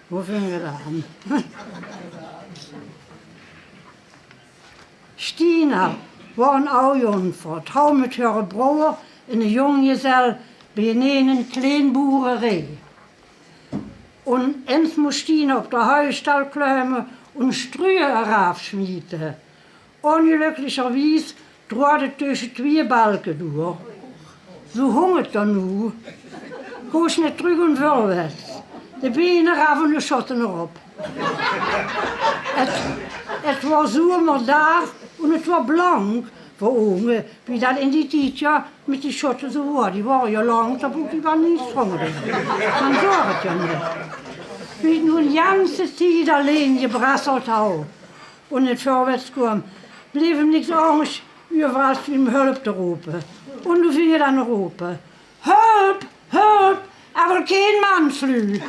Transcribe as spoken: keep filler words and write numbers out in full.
Wo ving 't aan? Stina waor 'n aw jónkvrouw, trouwd mit häöre broor en 'ne jónggezel binne 'n klein boererie. En ins mós Stina op de huisstal kluime en struje d'raaf smiete. Óngelökkeligerwies droog 't tösse twieë balke door. Zo hóng 't d'r noe. Kós neet trök en veurwaerts. De been d'raaf en de sjotte d'rop. 't 't Waor zomerdaag en 't waor blank veur ouge, wie dat in dien tied, jao, mit die sjotte zo waor. Die waore jao lang, dao brook die waal niks veur te doon. Dan zoog 't jao neet. Wie 't noe 'n janse tied allein gebrasseld haw en neet veurwaerts koom, bleef 'm niks angers euver es um hölp te rope. En noe ving 't aan te rope: "Hölp, hölp, awwer keen manslu."